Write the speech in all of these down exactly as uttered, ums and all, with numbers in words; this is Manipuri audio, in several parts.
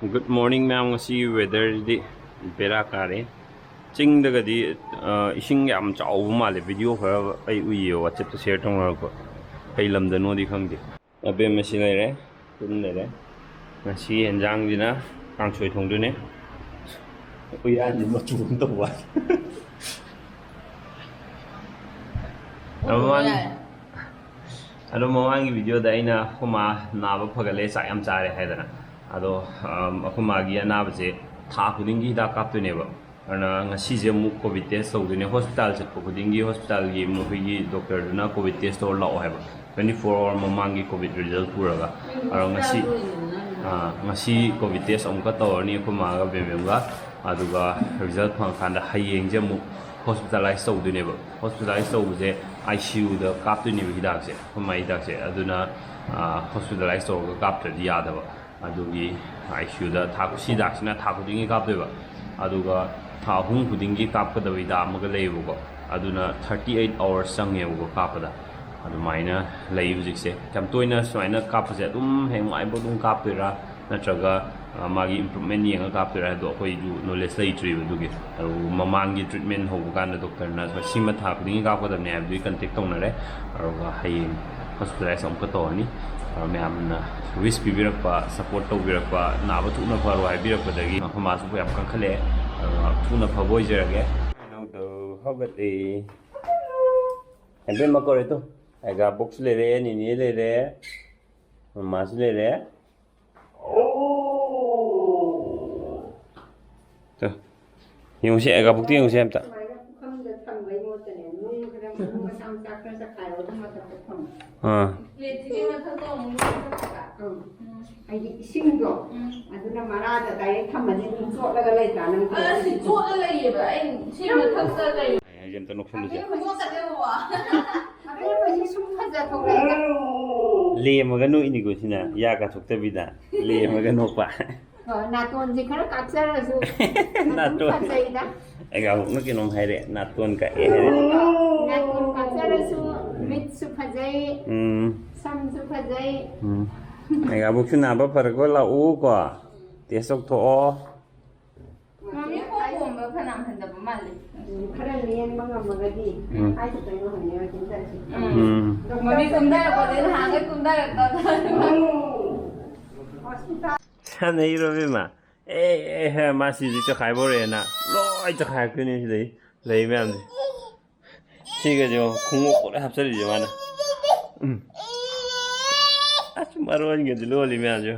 Good morning ꯃꯌꯥꯝ꯫ ꯉꯁꯤꯒꯤ ꯋꯦꯗꯔꯁꯤꯗꯤ ꯕꯦꯔꯥ ꯀꯥꯔꯦ꯫ ꯆꯤꯡꯗꯒꯗꯤ ꯑ, ꯏꯁꯤꯡ ꯌꯥꯝ ꯆꯥꯎꯕ ꯃꯥꯜꯂꯦ꯫ ꯚꯤꯗꯤꯑꯣ ꯈꯔ ꯑꯩ ꯎꯏꯌꯦ, ꯋꯥꯆꯦꯞꯇ ꯁꯤꯌꯔ ꯇꯧꯅꯔꯛꯄ꯫ ꯀꯩ ꯂꯝꯗꯅꯣꯗꯤ ꯈꯪꯗꯦ꯫ ꯑꯕꯦꯝ ꯑꯁꯤ ꯂꯩꯔꯦ, ꯄꯨꯟ ꯂꯩꯔꯦ꯫ ꯉꯁꯤ ꯌꯦꯟꯖꯥꯡꯁꯤꯅ ꯀꯥꯡꯁꯣꯏ ꯊꯣꯡꯗꯣꯏꯅꯦ꯫ ꯎꯌꯥꯟꯁꯤ ꯃꯆꯨ ꯑꯃ ꯇꯧꯕ꯫ ꯑꯗꯣ ꯃꯃꯥꯡ-, ꯑꯗꯣ ꯃꯃꯥꯡꯒꯤ ꯚꯤꯗꯤꯑꯣꯗ ꯑꯩꯅ ꯑꯩꯈꯣꯏ ꯃꯥ ꯅꯥꯕ ꯐꯒꯠꯂꯦ, ꯆꯥꯛ ꯌꯥꯝ ꯆꯥꯔꯦ ꯍꯥꯏꯗꯅ꯫ ꯑꯗꯣ, ꯑꯝ, ꯑꯩꯈꯣꯏ ꯃꯥꯒꯤ ꯑꯅꯥꯕꯁꯦ ꯊꯥ ꯈꯨꯗꯤꯡꯒꯤ ꯍꯤꯗꯥꯛ ꯀꯥꯞꯇꯣꯏꯅꯦꯕ꯫ ꯑꯗꯨꯅ ꯉꯁꯤꯁꯦ ꯑꯃꯨꯛ ꯀꯣꯚꯤꯠ ꯇꯦꯁ ꯇꯧꯗꯣꯏꯅꯦ꯫ ꯍꯣꯁꯄꯤꯇꯥꯜ ꯆꯠꯄ ꯈꯨꯗꯤꯡꯒꯤ ꯍꯣꯁꯄꯤꯇꯥꯜꯒꯤ ꯃꯈꯣꯏꯒꯤ ꯗꯣꯛꯇꯔꯗꯨꯅ ꯀꯣꯚꯤꯠ ꯇꯦꯁ ꯇꯧꯔ ꯂꯥꯛꯑꯣ ꯍꯥꯏꯕ꯫ Twenty four hour ꯃꯃꯥꯡꯒꯤ ꯀꯣꯚꯤꯠ ꯔꯤꯖꯜ ꯄꯨꯔꯒ꯫ ꯑꯗꯣ ꯉꯁꯤ, ꯑꯥ, ꯉꯁꯤ ꯀꯣꯚꯤꯠ ꯇꯦꯁ ꯑꯃꯨꯛꯀ ꯇꯧꯔꯅꯤ ꯑꯩꯈꯣꯏ ꯃꯥꯒ ꯕꯦꯝꯕꯦꯝꯒ꯫ ꯑꯗꯨꯒ ꯔꯤꯖꯜ ꯐꯪꯉꯀꯥꯟꯗ ꯍꯌꯦꯡꯁꯦ ꯑꯃꯨꯛ ꯍꯣꯁꯄꯤꯇꯥꯂꯥꯏꯁ ꯇꯧꯗꯣꯏꯅꯦꯕ꯫ ꯍꯣꯁꯄꯤꯇꯥꯂꯥꯏꯁ ꯇꯧꯕꯁꯦ ꯑꯥꯏ ꯁꯤ ꯌꯨꯗ ꯀꯥꯞꯇꯣꯏꯅꯦꯕ ꯍꯤꯗꯥꯛꯁꯦ, ꯑꯩꯈꯣꯏ ꯃꯥ ꯍꯤꯗꯥꯛꯁꯦ꯫ ꯑꯗꯨꯅ, ꯑꯥ, ꯍꯣꯁꯄꯤꯇꯥꯂꯥꯏꯁ ꯇꯧꯔꯒ ꯀꯥꯞꯇ꯭ꯔꯗꯤ ꯌꯥꯗꯕ꯫ ꯑꯗꯨꯒꯤ ꯑꯥꯏ ꯁꯤ ꯌꯨꯗ ꯊꯥ, ꯁꯤ ꯍꯤꯗꯥꯛꯁꯤꯅ ꯊꯥ ꯈꯨꯗꯤꯡꯒꯤ ꯀꯥꯞꯇꯣꯏꯕ꯫ ꯑꯗꯨꯒ ꯊꯥ ꯑꯍꯨꯝ ꯈꯨꯗꯤꯡꯒꯤ ꯀꯥꯞꯀꯗꯕ ꯍꯤꯗꯥꯛ ꯑꯃꯒ ꯂꯩꯌꯦꯕꯀꯣ꯫ ꯑꯗꯨꯅ thirty eight hours ꯆꯪꯉꯦꯕꯀꯣ ꯀꯥꯞꯄꯗ꯫ ꯑꯗꯨꯃꯥꯏꯅ ꯂꯩ ꯍꯧꯖꯤꯛꯁꯦ꯫ ꯌꯥꯝ ꯇꯣꯏꯅ ꯁꯨꯃꯥꯏꯅ ꯀꯥꯞꯄꯁꯦ ꯑꯗꯨꯝ ꯍꯌꯦꯡꯋꯥꯏꯐꯥꯎ ꯑꯗꯨꯝ ꯀꯥꯞꯇꯣꯏꯔꯥ, ꯅꯠꯇ꯭ꯔꯒ, ꯑ, ꯃꯥꯒꯤ ꯏꯝꯄ꯭ꯔꯨꯚꯃꯦꯟ ꯌꯦꯡꯉꯒ ꯀꯥꯞꯇꯣꯏꯔꯥ ꯍꯥꯏꯕꯗꯣ ꯑꯩꯈꯣꯏꯁꯨ ꯅꯣꯂꯦꯖ ꯂꯩꯇ꯭ꯔꯤꯕ꯫ ꯑꯗꯨꯒꯤ ꯑꯗꯨ ꯃꯃꯥꯡꯒꯤ ꯇ꯭ꯔꯤꯠꯃꯦꯟ ꯍꯧꯕ ꯀꯥꯟꯗ ꯗꯣꯛꯇꯔꯅ ꯁꯤꯃ ꯊꯥ ꯈꯨꯗꯤꯡꯒꯤ ꯀꯥꯞꯀꯗꯕꯅꯦ ꯍꯥꯏꯕꯗꯨꯒꯤ ꯀꯟꯇꯦꯛ ꯇꯧꯅꯔꯦ꯫ ꯑꯗꯨꯒ ꯍꯌꯦꯡ ꯍꯣꯁꯄꯤꯇꯥꯂꯥꯏꯁ ꯑꯃꯨꯛꯀ ꯇꯧꯔꯅꯤ꯫ ꯑꯗꯣ ꯃꯌꯥꯝꯅ ꯋꯤꯁ ꯄꯤꯕꯤꯔꯛꯄ, ꯁꯞꯄꯣꯔꯠ ꯇꯧꯕꯤꯔꯛꯄ, ꯅꯥꯕ ꯊꯨꯅ ꯐꯔꯣ ꯍꯥꯏꯕꯤꯔꯛꯄꯗꯒꯤ ꯑꯩꯈꯣꯏ ꯃꯥꯁꯨ ꯌꯥꯝ ꯀꯟꯈꯠꯂꯛꯑꯦ꯫ ꯑꯗꯨꯅ ꯊꯨꯅ ꯐꯕ ꯑꯣꯏꯖꯔꯒꯦ꯫ ꯍꯧꯒꯠꯂꯦ꯫ ꯍꯦꯟꯕꯦꯝꯃ ꯀꯧꯔꯦ ꯇꯨ꯫ ꯑꯩꯒꯥꯕꯣꯛꯁꯨ ꯂꯩꯔꯦ, ꯅꯤꯅꯦ ꯂꯩꯔꯦ, ꯃꯃꯥꯁꯨ ꯂꯩꯔꯦ꯫ ꯇꯨ, ꯌꯦꯡꯉꯨꯁꯦ, ꯑꯦꯒꯥꯕꯨꯛꯇꯤ ꯌꯦꯡꯉꯨꯁꯦ ꯑꯝꯇ꯫ ꯁꯨꯃꯥꯏꯅ ꯄꯨꯈꯝꯗ ꯊꯝꯕꯩ ꯃꯍꯨꯠꯇꯅꯦ, ꯅꯨꯡ ꯈꯔ, ꯅꯨꯡ ꯃꯆꯥ ꯃꯆꯥ ꯈꯔ ꯆꯈꯥꯏꯔꯒ ꯑꯗꯨꯝ ꯃꯊꯛꯇ ꯊꯝꯃꯣ꯫ ꯑꯥ꯫ ꯄ꯭ꯂꯦꯠꯁꯤꯒꯤ ꯃꯊꯛꯇꯣ ꯑꯃꯨꯛ ꯆꯈꯥꯏꯕ꯫ ꯎꯝ꯫ ꯍꯥꯏꯗꯤ ꯏꯁꯤꯡꯗꯣ, ꯎꯝ꯫ ꯑꯗꯨꯅ ꯃꯔꯥꯗ ꯗꯥꯏꯔꯦꯛ ꯊꯝꯃꯗꯤ ꯑꯗꯨꯝ ꯆꯣꯠꯂꯒ ꯂꯩꯇ꯭ꯔꯥ ꯅꯪ ꯑ, ꯁꯤ ꯇꯧꯔꯤꯁꯦ? ꯆꯣꯠꯂ ꯂꯩꯌꯦꯕ꯫ ꯑꯩ ꯁꯤ ꯃꯊꯛꯇ ꯂꯩ꯫ ꯑꯩ ꯑꯝꯇ ꯅꯣꯛꯁꯜꯂꯨꯁꯦ꯫ ꯑꯗꯨ ꯃꯊꯛꯇ ꯂꯩꯕ ꯋꯥ꯫ ꯑꯗꯨꯅ ꯃꯁꯤ ꯁꯨꯝ ꯐꯖꯊꯣꯛꯂꯛꯑꯦꯗ꯫ ꯂꯦꯝꯃꯒ ꯅꯣꯛꯏꯅꯤꯀꯣ ꯁꯤꯅ, ꯌꯥ ꯀꯥꯊꯣꯛꯇꯕꯤꯗ꯫ ꯂꯦꯝꯃꯒ ꯅꯣꯛꯄ꯫ ꯑꯣ, ꯅꯥꯇꯣꯟꯁꯦ ꯈꯔ ꯀꯥꯛꯆꯔꯁꯨ ꯑꯗꯨꯝ ꯅꯥꯇꯣꯟ꯫ ꯐꯖꯩꯗ꯫ ꯑꯩꯒꯥꯕꯣꯛꯅ ꯀꯩꯅꯣꯝ ꯍꯥꯏꯔꯦ, ꯅꯥꯇꯣꯟ ꯀꯛꯑꯦ ꯍꯥꯏꯔꯦ꯫ ꯅꯥꯇꯣꯟ ꯀꯥꯛꯆꯔꯁꯨ ꯃꯤꯠꯁꯨ ꯐꯖꯩ, ꯎꯝ꯫ ꯁꯝꯁꯨ ꯐꯖꯩ꯫ ꯎꯝ꯫ ꯑꯩꯒꯥꯕꯣꯛꯁꯨ ꯅꯥꯕ ꯐꯔꯒ ꯂꯥꯛꯎꯀꯣ꯫ Test ꯇꯧꯊꯣꯛꯑꯣ꯫ ꯃꯃꯤ ꯈꯣꯡ ꯄꯣꯝꯕ ꯐꯅꯌꯥꯝ ꯍꯟꯊꯕ ꯃꯥꯜꯂꯦ꯫ ꯎꯝ, ꯈꯔ ꯂꯦꯡꯕ ꯉꯝꯃꯒꯗꯤ ꯎꯝ꯫ ꯑꯩ ꯈꯛꯇꯪ ꯉꯝꯍꯟꯅꯤꯡꯉꯥꯏ ꯈꯟꯖꯔꯁꯤ꯫ ꯎꯝ꯫ ꯎꯝ꯫ ꯃꯃꯤ ꯀꯨꯝꯊꯔꯛꯄꯗ ꯅꯍꯥꯟꯒꯩ ꯀꯨꯝꯊꯔꯛꯇꯕ꯫ ꯁꯥꯟꯅꯩꯔꯣ ꯏꯕꯦꯝꯃ? ꯑꯦ ꯑꯦ ꯍꯦ, ꯃꯥ ꯁꯤꯗꯤ ꯆꯈꯥꯏꯕ ꯍꯧꯔꯛꯑꯦꯅ ꯂꯣꯏ ꯆꯈꯥꯏꯔꯛꯇꯣꯏꯅꯦ ꯁꯤꯗꯩ꯫ ꯂꯩ ꯃꯌꯥꯝꯁꯦ꯫ ꯁꯤꯒꯁꯦ ꯌꯦꯡꯉꯣ, ꯈꯣꯡꯎꯞ ꯂꯣꯏ ꯍꯥꯞꯆꯜꯂꯤꯁꯦ ꯃꯥꯅ꯫ ꯎꯝ꯫ ꯑꯁ, ꯃꯔꯣꯟꯒꯗꯤ ꯂꯣꯜꯂꯤ ꯃꯌꯥꯝꯁꯦ꯫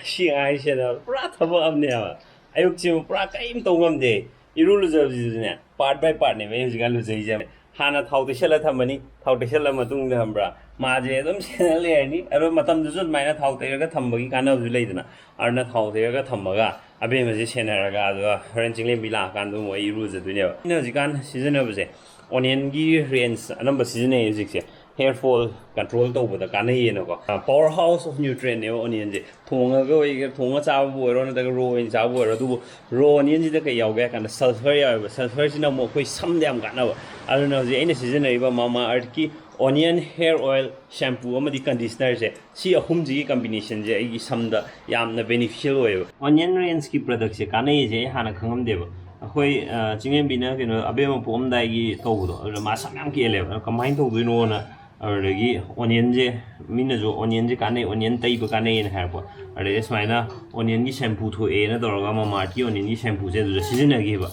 ꯁꯤ ꯑꯉꯥꯡꯁꯤꯅ ꯄꯨꯔꯥ ꯊꯕꯛ ꯑꯃꯅꯦꯕ꯫ ꯑꯌꯨꯛꯁꯤꯃ ꯄꯨꯔꯥ ꯀꯔꯤꯝ ꯇꯧ ꯉꯝꯗꯦ꯫ ꯏꯔꯨ ꯂꯨꯖꯕꯁꯤꯁꯨꯅꯦ, part by partꯅꯦꯕ ꯑꯩ ꯍꯧꯖꯤꯛꯀꯥꯟ ꯂꯨꯖꯩꯁꯦ꯫ ꯍꯥꯟꯅ ꯊꯥꯎ ꯇꯩꯁꯜꯂ ꯊꯝꯃꯅꯤ, ꯊꯥꯎ ꯇꯩꯁꯜꯂ ꯃꯇꯨꯡꯗ ꯈꯪꯕ꯭ꯔꯥ, ꯃꯥꯁꯦ ꯑꯗꯨꯝ ꯁꯦꯟꯅ ꯂꯩꯔꯅꯤ꯫ ꯑꯗꯣ ꯃꯇꯝꯗꯨꯁꯨ ꯑꯗꯨꯃꯥꯏꯅ ꯊꯥꯎ ꯇꯩꯔꯒ ꯊꯝꯕꯒꯤ ꯀꯥꯟꯅꯕꯁꯨ ꯂꯩꯗꯅ, ꯑꯗꯨꯅ ꯊꯥꯎ ꯇꯩꯔꯒ ꯊꯝꯃꯒ ꯑꯕꯦꯝꯃꯁꯦ ꯁꯦꯟꯅꯔꯒ, ꯑꯗꯨꯒ ꯍꯣꯔꯦꯟ ꯆꯤꯡꯂꯦꯝꯕꯤ ꯂꯥꯛꯑꯀꯥꯟꯗ ꯑꯃꯨꯛ ꯑꯩ ꯏꯔꯨꯖꯗꯣꯏꯅꯦꯕ꯫ ꯑꯩꯅ ꯍꯧꯖꯤꯛꯀꯥꯟ ꯁꯤꯖꯤꯟꯅꯕꯁꯦ, ꯑꯣꯅꯤꯌꯟꯒꯤ ꯔꯦꯟꯖ ꯑꯅꯝꯕ ꯁꯤꯖꯤꯟꯅꯩ ꯍꯧꯖꯤꯛꯁꯦ꯫ Hair fall control ꯇꯧꯕꯗ ꯀꯥꯟꯅꯩꯌꯦꯅꯀꯣ꯫ Power house of nutrientꯅꯦꯕ ꯑꯣꯅꯤꯌꯟꯁꯦ꯫ ꯊꯣꯡꯉꯒ ꯑꯣꯏꯒꯦꯔꯥ, ꯊꯣꯡꯉ ꯆꯥꯕꯕꯨ ꯑꯣꯏꯔꯣ, ꯅꯠꯇ꯭ꯔꯒ ꯔꯣ ꯑꯣꯏꯅ ꯆꯥꯕꯕꯨ ꯑꯣꯏꯔꯣ, ꯑꯗꯨꯕꯨ ꯔꯣ ꯑꯣꯅꯤꯌꯟꯁꯤꯗ ꯀꯩ ꯌꯥꯎꯒꯦ ꯍꯥꯏ ꯀꯥꯟꯗ ꯁꯜꯐꯔ ꯌꯥꯎꯋꯦꯕ꯫ ꯁꯜꯐꯔꯁꯤꯅ ꯑꯃꯨꯛ ꯑꯩꯈꯣꯏ ꯁꯝꯗ ꯌꯥꯝ ꯀꯥꯟꯅꯕ꯫ ꯑꯗꯨꯅ ꯍꯧꯖꯤꯛ ꯑꯩꯅ ꯁꯤꯖꯤꯟꯅꯔꯤꯕ ꯃꯥꯃꯥ ꯑꯔꯠꯀꯤ ꯑꯣꯅꯤꯌꯟ ꯍꯦꯌꯔ ꯑꯣꯏꯜ, ꯁꯦꯝꯄꯨ ꯑꯃꯗꯤ ꯀꯟꯗꯤꯁꯅꯔꯁꯦ, ꯁꯤ ꯑꯍꯨꯝꯁꯤꯒꯤ ꯀꯝꯕꯤꯅꯦꯁꯟꯁꯦ ꯑꯩꯒꯤ ꯁꯝꯗ ꯌꯥꯝꯅ ꯕꯦꯅꯤꯐꯤꯁꯤꯌꯦꯜ ꯑꯣꯏꯌꯦꯕ꯫ ꯑꯣꯅꯤꯌꯟ ꯔꯦꯟꯖꯀꯤ ꯄ꯭ꯔꯗꯛꯁꯦ ꯀꯥꯟꯅꯩꯁꯦ ꯑꯩ ꯍꯥꯟꯅ ꯈꯪꯉꯝꯗꯦꯕ꯫ ꯑꯩꯈꯣꯏ, ꯑ, ꯆꯤꯡꯂꯦꯝꯕꯤꯅ ꯀꯩꯅꯣ, ꯑꯕꯦꯝꯃ ꯄꯣꯛꯑꯝꯗꯥꯏꯒꯤ ꯇꯧꯕꯗꯣ, ꯑꯗꯨꯗ ꯃꯥ ꯁꯝ ꯌꯥꯝ ꯀꯦꯜꯂꯦꯕ꯫ ꯑꯗꯣ ꯀꯃꯥꯏꯅ ꯇꯧꯗꯣꯏꯅꯣꯅ, ꯑꯗꯨꯗꯒꯤ ꯑꯣꯅꯤꯌꯟꯁꯦ, ꯃꯤꯅꯁꯨ ꯑꯣꯅꯤꯌꯟꯁꯦ ꯀꯥꯟꯅꯩ, ꯑꯣꯅꯤꯌꯟ ꯇꯩꯕ ꯀꯥꯟꯅꯩꯅ ꯍꯥꯏꯔꯛꯄ꯫ ꯑꯗꯩ ꯁꯨꯃꯥꯏꯅ ꯑꯣꯅꯤꯌꯟꯒꯤ ꯁꯦꯝꯄꯨ ꯊꯣꯛꯑꯦꯅ ꯇꯧꯔꯒ ꯃꯥꯃꯥ ꯑꯔꯠꯀꯤ ꯑꯣꯅꯤꯌꯟꯒꯤ ꯁꯦꯝꯄꯨꯁꯦ ꯑꯗꯨꯗ ꯁꯤꯖꯤꯟꯅꯈꯤꯕ꯫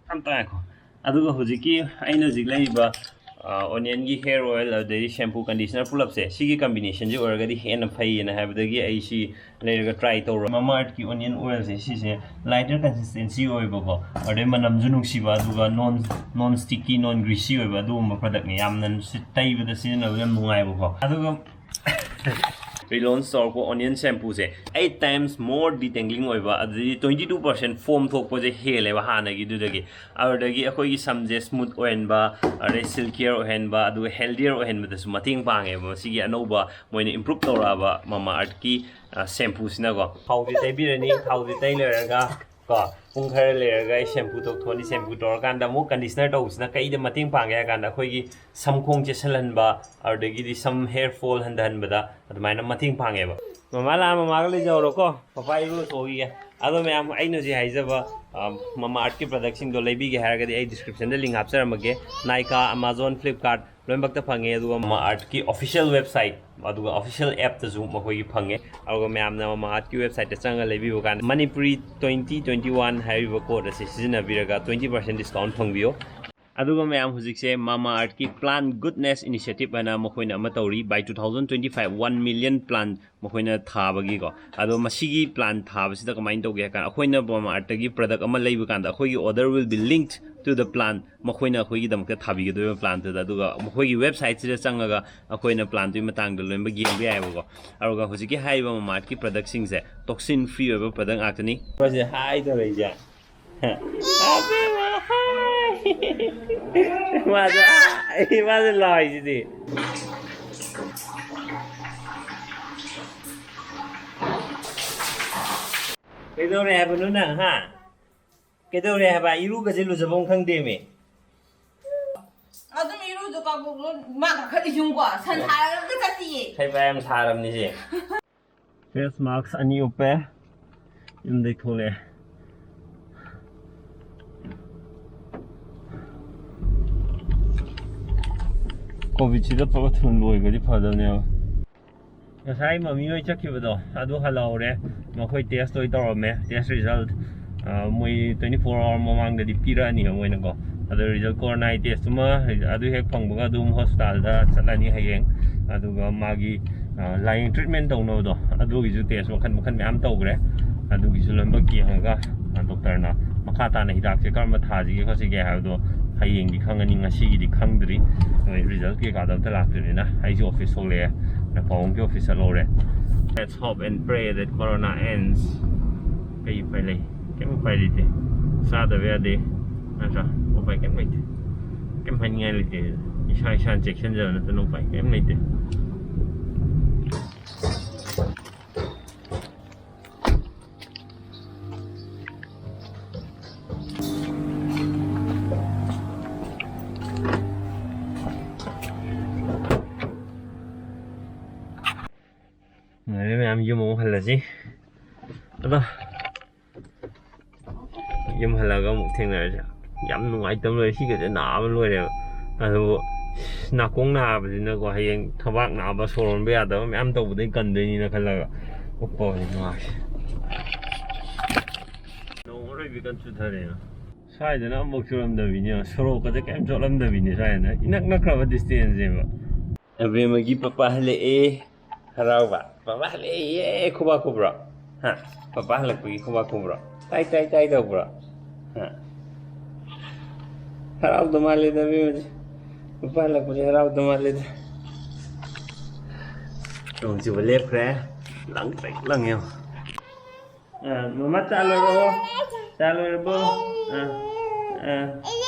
ꯑꯝꯇ ꯉꯥꯏꯈꯣ꯫ ꯑꯗꯨꯒ ꯍꯧꯖꯤꯛꯀꯤ ꯑꯩꯅ ꯍꯧꯖꯤꯛ ꯂꯩꯔꯤꯕ, ꯑ, ꯑꯣꯅꯤꯌꯟꯒꯤ ꯍꯦꯌꯔ ꯑꯣꯏꯜ, ꯑꯗꯩ ꯁꯦꯝꯄꯨ, ꯀꯟꯗꯤꯁꯅꯔ ꯄꯨꯂꯞꯁꯦ, ꯁꯤꯒꯤ ꯀꯝꯕꯤꯅꯦꯁꯟꯁꯦ ꯑꯣꯏꯔꯒꯗꯤ ꯍꯦꯟꯅ ꯐꯩꯌꯦꯅ ꯍꯥꯏꯕꯗꯒꯤ ꯑꯩ ꯁꯤ ꯂꯩꯔꯒ ꯇ꯭ꯔꯥꯏ ꯇꯧꯔꯣ꯫ ꯃꯥꯃꯥ ꯑꯔꯠꯀꯤ ꯑꯣꯅꯤꯌꯟ ꯑꯣꯏꯜꯁꯦ, ꯁꯤꯁꯦ ꯂꯥꯏꯇꯔ ꯀꯟꯁꯤꯁꯇꯦꯟꯁꯤ ꯑꯣꯏꯕꯀꯣ, ꯑꯗꯩ ꯃꯅꯝꯁꯨ ꯅꯨꯡꯁꯤꯕ, ꯑꯗꯨꯒ ꯅꯣꯟ, ꯅꯣꯟ ꯁ꯭ꯇꯤꯛꯀꯤ, ꯅꯣꯟ ꯒ꯭ꯔꯤꯁꯤ ꯑꯣꯏꯕ ꯑꯗꯨꯒꯨꯝꯕ ꯄ꯭ꯔꯗꯛꯅꯦ꯫ ꯌꯥꯝꯅ ꯁꯤ-, ꯇꯩꯕꯗ ꯁꯤꯖꯤꯟꯅꯕꯗ ꯌꯥꯝ ꯅꯨꯡꯉꯥꯏꯕꯀꯣ꯫ ꯑꯗꯨꯒ ꯔꯤꯂꯣꯟꯁ ꯇꯧꯔꯛꯄ onion ꯁꯦꯝꯄꯨꯁꯦ eight times more detangling ꯑꯣꯏꯕ, ꯑꯗꯨꯗꯒꯤ twenty two percent foam ꯊꯣꯛꯄꯁꯦ ꯍꯦꯜꯂꯦꯕ ꯍꯥꯟꯅꯒꯤꯗꯨꯗꯒꯤ꯫ ꯑꯗꯨꯗꯒꯤ ꯑꯩꯈꯣꯏꯒꯤ ꯁꯝꯁꯦ ꯁ꯭ꯃꯨꯠ ꯑꯣꯏꯍꯟꯕ, ꯑꯗꯩ ꯁꯤꯜꯀꯤꯌꯔ ꯑꯣꯏꯍꯟꯕ, ꯑꯗꯨꯒ ꯍꯦꯜꯗꯤꯌꯔ ꯑꯣꯏꯍꯟꯕꯗꯁꯨ ꯃꯇꯦꯡ ꯄꯥꯡꯉꯦꯕ ꯃꯁꯤꯒꯤ ꯑꯅꯧꯕ ꯃꯣꯏꯅ ꯏꯝꯄ꯭ꯔꯨꯞ ꯇꯧꯔꯛꯑꯕ ꯃꯥꯃꯥ ꯑꯔꯠꯀꯤ, ꯑ, ꯁꯦꯝꯄꯨꯁꯤꯅꯀꯣ꯫ ꯊꯥꯎꯁꯦ ꯇꯩꯕꯤꯔꯅꯤ, ꯊꯥꯎꯁꯦ ꯇꯩ ꯂꯣꯏꯔꯒ ꯀꯣ, ꯄꯨꯡ ꯈꯔ ꯂꯩꯔꯒ ꯑꯩ ꯁꯦꯝꯄꯨ ꯇꯧꯊꯣꯛꯑꯅꯤ꯫ ꯁꯦꯝꯄꯨ ꯇꯧꯔꯀꯥꯟꯗ ꯑꯃꯨꯛ ꯀꯟꯗꯤꯁꯅꯔ ꯇꯧꯕꯁꯤꯅ ꯀꯩꯗ ꯃꯇꯦꯡ ꯄꯥꯡꯒꯦ ꯍꯥꯏ ꯀꯥꯟꯗ, ꯑꯩꯈꯣꯏꯒꯤ ꯁꯝꯈꯣꯡ ꯆꯦꯠꯁꯤꯜꯍꯟꯕ, ꯑꯗꯨꯗꯒꯤꯗꯤ ꯁꯝ ꯍꯦꯌꯔ ꯐꯣꯜ ꯍꯟꯊꯍꯟꯕꯗ ꯑꯗꯨꯃꯥꯏꯅ ꯃꯇꯦꯡ ꯄꯥꯡꯉꯦꯕ꯫ ꯃꯃꯥ ꯂꯥꯛꯑ ꯃꯃꯥꯒ ꯂꯩꯖꯍꯧꯔꯣꯀꯣ꯫ ꯄꯄꯥ ꯏꯔꯨ ꯂꯨꯊꯣꯛꯈꯤꯒꯦ꯫ ꯑꯗꯣ ꯃꯌꯥꯝ, ꯑꯩꯅ ꯍꯧꯖꯤꯛ ꯍꯥꯏꯖꯕ, ꯑ, ꯃꯃꯥ ꯑꯥꯔꯠꯀꯤ ꯄ꯭ꯔꯗꯛꯁꯤꯡꯗꯣ ꯂꯩꯕꯤꯒꯦ ꯍꯥꯏꯔꯒꯗꯤ ꯑꯩ ꯗꯤꯁꯀ꯭ꯔꯤꯞꯁꯟꯗ ꯂꯤꯡ ꯍꯥꯞꯆꯔꯝꯃꯒꯦ꯫ ꯅꯥꯏꯀꯥ, ꯑꯃꯥꯖꯣꯟ, ꯐ꯭ꯂꯤꯞꯀꯥꯔꯠ ꯂꯣꯏꯅꯃꯛꯇ ꯐꯪꯉꯦ꯫ ꯑꯗꯨꯒ ꯃꯃꯥ ꯑꯥꯔꯠꯀꯤ ꯑꯣꯐꯤꯁꯤꯌꯦꯜ ꯋꯦꯕꯁꯥꯏꯠ, ꯑꯗꯨꯒ ꯑꯣꯐꯤꯁꯤꯌꯦꯜ ꯑꯦꯞꯇꯁꯨ ꯃꯈꯣꯏꯒꯤ ꯐꯪꯉꯦ꯫ ꯑꯗꯨꯒ ꯃꯌꯥꯝꯅ ꯃꯃꯥ ꯑꯥꯔꯠꯀꯤ ꯋꯦꯕꯁꯥꯏꯠꯇ ꯆꯪꯉꯒ ꯂꯩꯕꯤꯕ ꯀꯥꯟꯗ ꯃꯅꯤꯄꯨꯔꯤ ꯇ꯭ꯋꯦꯟꯇꯤ ꯇ꯭ꯋꯦꯟꯇꯤ ꯋꯥꯟ ꯍꯥꯏꯔꯤꯕ ꯀꯣꯗ ꯑꯁꯤ ꯁꯤꯖꯤꯟꯅꯕꯤꯔꯒ ꯇ꯭ꯋꯦꯟꯇꯤ ꯄꯥꯔꯁꯦꯟ ꯗꯤꯁꯀꯥꯎꯟ ꯐꯪꯕꯤꯌꯣ꯫ ꯑꯗꯨꯒ ꯃꯌꯥꯝ, ꯍꯧꯖꯤꯛꯁꯦ ꯃꯃꯥ ꯑꯥꯔꯠꯀꯤ ꯄ꯭ꯂꯥꯟ ꯒꯨꯗꯅꯦꯁ ꯏꯅꯤꯁꯤꯌꯦꯇꯤꯚ ꯍꯥꯏꯅ ꯃꯈꯣꯏꯅ ꯑꯃ ꯇꯧꯔꯤ꯫ By two thousand twenty five, one million plant ꯃꯈꯣꯏꯅ ꯊꯥꯕꯒꯤꯀꯣ꯫ ꯑꯗꯣ ꯃꯁꯤꯒꯤ ꯄ꯭ꯂꯥꯟ ꯊꯥꯕꯁꯤꯗ ꯀꯃꯥꯏꯅ ꯇꯧꯒꯦ ꯍꯥꯏ ꯀꯥꯟꯗ, ꯑꯩꯈꯣꯏꯅ ꯃꯃꯥ ꯑꯥꯔꯠꯇꯒꯤ ꯄ꯭ꯔꯗꯛ ꯑꯃ ꯂꯩꯕ ꯀꯥꯟꯗ, ꯑꯩꯈꯣꯏꯒꯤ order will be linked to the plant, ꯃꯈꯣꯏꯅ ꯑꯩꯈꯣꯏꯒꯤꯗꯃꯛꯇ ꯊꯥꯕꯤꯒꯗꯧꯔꯤꯕ ꯄ꯭ꯂꯥꯟꯗꯨꯗ꯫ ꯑꯗꯨꯒ ꯃꯈꯣꯏꯒꯤ ꯋꯦꯕꯁꯥꯏꯠꯁꯤꯗ ꯆꯪꯉꯒ ꯑꯩꯈꯣꯏꯅ ꯄ꯭ꯂꯥꯟꯗꯨꯒꯤ ꯃꯇꯥꯡꯗ ꯂꯣꯏꯅꯃꯛ ꯌꯦꯡꯕ ꯌꯥꯏꯑꯕꯀꯣ꯫ ꯑꯗꯨꯒ ꯍꯧꯖꯤꯛꯀꯤ ꯍꯥꯏꯔꯤꯕ ꯃꯃꯥ ꯑꯥꯔꯠꯀꯤ ꯄ꯭ꯔꯗꯛꯁꯤꯡꯁꯦ ꯇꯣꯛꯁꯤꯟ ꯐ꯭ꯔꯤ ꯑꯣꯏꯕ ꯄ꯭ꯔꯗꯛ ꯉꯥꯛꯇꯅꯤ꯫ ꯃꯁꯤ ꯍꯥꯏꯗꯧꯔꯛꯏꯁꯦ꯫ ꯃꯥꯁꯨ, ꯃꯥꯁꯨ ꯂꯥꯎꯔꯤꯁꯤꯗꯤ꯫ ꯀꯩꯗꯧꯔꯦ ꯍꯥꯏꯕꯅꯣ ꯅꯪ, ꯍꯥ? ꯀꯩꯗꯧꯔꯦ ꯍꯥꯏꯕ? ꯏꯔꯨꯒꯁꯦ ꯂꯨꯖꯐꯝ ꯈꯪꯗꯦꯃꯤ꯫ ꯑꯗꯨꯝ ꯏꯔꯨꯗꯣ ꯀꯕꯣꯛꯂꯣ ꯃꯥ ꯀꯥꯈꯠꯂꯤꯁꯤ ꯌꯦꯡꯉꯨꯀꯣ꯫ ꯁꯟ ꯁꯥꯔꯒ ꯑꯝꯇ ꯆꯠꯇꯤꯌꯦ꯫ ꯁꯩꯕ ꯌꯥꯝ ꯁꯥꯔꯕꯅꯤ ꯁꯤ꯫ ꯐꯦꯁ ꯃꯥꯛꯁ ꯑꯅꯤ ꯎꯞꯄꯦ꯫ ꯌꯨꯝꯗꯩ ꯊꯣꯛꯂꯛꯑꯦ꯫ ꯀꯣꯚꯤꯗꯁꯤꯗ ꯄꯨꯔꯥ ꯊꯨꯅ ꯂꯣꯏꯈ꯭ꯔꯗꯤ ꯐꯗꯕꯅꯦꯕ꯫ ꯉꯁꯥꯏ ꯃꯃꯤ ꯍꯣꯏ ꯆꯠꯈꯤꯕꯗꯣ ꯑꯗꯨ ꯍꯜꯂꯛꯍꯧꯔꯦ꯫ ꯃꯈꯣꯏ ꯇꯦꯁ ꯂꯣꯏ ꯇꯧꯔꯝꯃꯦ꯫ ꯇꯦꯁ ꯔꯤꯖꯜꯠ, ꯑ, ꯃꯣꯏ twenty four hour ꯃꯃꯥꯡꯗꯗꯤ ꯄꯤꯔꯛꯑꯅꯤꯕ ꯃꯣꯏꯅꯀꯣ꯫ ꯑꯗꯣ ꯔꯤꯖꯜꯠ ꯀꯣꯔꯣꯅꯥꯒꯤ ꯇꯦꯁꯇꯨꯃ ꯑꯗꯨ ꯍꯦꯛ ꯐꯪꯕꯒ ꯑꯗꯨꯝ ꯍꯣꯁꯄꯤꯇꯥꯜꯗ ꯆꯠꯂꯅꯤ ꯍꯌꯦꯡ꯫ ꯑꯗꯨꯒ ꯃꯥꯒꯤ, ꯑ, ꯂꯥꯏꯌꯦꯡ ꯇ꯭ꯔꯤꯠꯃꯦꯟ ꯇꯧꯅꯕꯗꯣ ꯑꯗꯨꯒꯤꯁꯨ ꯇꯦꯁ ꯃꯈꯟ ꯃꯈꯟ ꯃꯌꯥꯝ ꯇꯧꯈ꯭ꯔꯦ꯫ ꯑꯗꯨꯒꯤꯁꯨ ꯂꯣꯏꯅꯃꯛ ꯌꯦꯡꯉꯒ, ꯑ, ꯗꯣꯛꯇꯔꯅ ꯃꯈꯥ ꯇꯥꯅ ꯍꯤꯗꯥꯛꯁꯦ ꯀꯔꯝꯕ ꯊꯥꯁꯤꯒꯦ ꯈꯣꯠꯁꯤꯒꯦ ꯍꯥꯏꯕꯗꯣ ꯍꯌꯦꯡꯗꯤ ꯈꯪꯉꯅꯤ꯫ ꯉꯁꯤꯒꯤꯗꯤ ꯈꯪꯗ꯭ꯔꯤ꯫ ꯃꯣꯏ ꯔꯤꯖꯜꯠ ꯀꯩꯀꯥꯗꯣ ꯑꯝꯇ ꯂꯥꯛꯇ꯭ꯔꯤꯕꯅꯤꯅ ꯑꯩꯁꯨ ꯑꯣꯐꯤꯁ ꯊꯣꯛꯂꯛꯑꯦ꯫ ꯄꯥꯕꯨꯡꯒꯤ office ꯆꯠꯍꯧꯔꯦ꯫ Let's hope and pray that corona ends. ꯀꯩ ꯎꯄꯥꯏ ꯂꯩ? ꯀꯩꯝ ꯎꯄꯥꯏ ꯂꯩꯇꯦ꯫ ꯆꯥꯗꯕ ꯌꯥꯗꯦ꯫ ꯅꯠꯇ꯭ꯔꯥ? ꯎꯄꯥꯏ ꯀꯩꯝ ꯂꯩꯇꯦ꯫ ꯀꯩꯝ ꯍꯥꯏꯅꯤꯡꯉꯥꯏ ꯂꯩꯇꯦ꯫ ꯏꯁꯥ ꯏꯁꯥꯅ ꯆꯦꯛꯁꯤꯟꯖꯕ ꯅꯠꯇꯅ ꯎꯄꯥꯏ ꯀꯩꯝ ꯂꯩꯇꯦ꯫ ꯅꯨꯡꯉꯥꯏꯔꯦ ꯃꯌꯥꯝ꯫ ꯍꯜꯂꯁꯤ꯫ ꯑꯗꯣ ꯌꯨꯝ ꯍꯜꯂꯒ ꯑꯃꯨꯛ ꯊꯦꯡꯅꯔꯁꯦ꯫ ꯌꯥꯝ ꯅꯨꯡꯉꯥꯏꯇꯕ ꯂꯣꯏꯔꯦ꯫ ꯁꯤꯒꯁꯦ ꯅꯥꯕ ꯂꯣꯏꯔꯦꯕ꯫ ꯑꯗꯨꯕꯨ ꯅꯥꯀꯣꯡ ꯅꯥꯕꯁꯤꯅꯀꯣ, ꯍꯌꯦꯡ ꯊꯕꯥꯛ ꯅꯥꯕ, ꯁꯣꯔ ꯍꯣꯟꯕ ꯌꯥꯗꯕ ꯃꯌꯥꯝ ꯇꯧꯕꯗꯩ ꯀꯟꯗꯣꯏꯅꯤꯅ ꯈꯜꯂꯒ ꯎꯞꯄ ꯑꯣꯏꯅ ꯅꯨꯡꯉꯥꯏꯁꯦ꯫ ꯅꯣꯡ ꯑꯔꯣꯏꯕꯤ ꯀꯟ ꯆꯨꯊꯔꯦꯅ꯫ ꯁ꯭ꯋꯥꯏꯗꯅ ꯑꯃꯨꯛ ꯆꯨꯔꯝꯗꯕꯤꯅꯦ, ꯁꯣꯔꯣꯛꯀꯁꯦ ꯀꯩꯝ ꯆꯣꯠꯂꯝꯗꯕꯤꯅꯦ ꯁ꯭ꯋꯥꯏꯗꯅ, ꯏꯅꯛ ꯅꯛꯈ꯭ꯔꯕ ꯗꯤꯁꯇꯦꯟꯁꯅꯦꯕ꯫ ꯑꯕꯦꯝꯃꯒꯤ ꯄꯄꯥ ꯍꯜꯂꯛꯑꯦ꯫ ꯍꯔꯥꯎꯕ꯫ ꯄꯄꯥ ꯍꯜꯂꯛꯑꯦ꯫ ꯌꯦ! ꯈꯨꯕꯥꯛ ꯈꯨꯕ꯭ꯔꯣ? ꯍꯥ? ꯄꯄꯥ ꯍꯜꯂꯛꯄꯒꯤ ꯈꯨꯕꯥꯛ ꯈꯨꯕ꯭ꯔꯣ? ꯇꯥꯏ, ꯇꯥꯏ, ꯇꯥꯏ ꯇꯧꯕ꯭ꯔꯣ? ꯍꯥ? ꯍꯔꯥꯎꯗ ꯃꯥꯜꯂꯦꯗ ꯑꯕꯦꯝꯃꯁꯦ꯫ ꯄꯄꯥ ꯍꯜꯂꯛꯄꯁꯦ ꯍꯔꯥꯎꯗ ꯃꯥꯜꯂꯦꯗ꯫ ꯅꯣꯡ ꯆꯨꯕ ꯂꯦꯞꯈ꯭ꯔꯦ꯫ ꯂꯪ ꯇ꯭ꯔꯦꯛ ꯂꯪꯉꯦ ꯌꯦꯡꯉꯣ꯫ ꯑ, ꯃꯃꯥ ꯆꯥ ꯂꯣꯏꯔꯕꯣ? ꯆꯥ ꯂꯣꯏꯔꯕꯣ? ꯑ, ꯑ꯫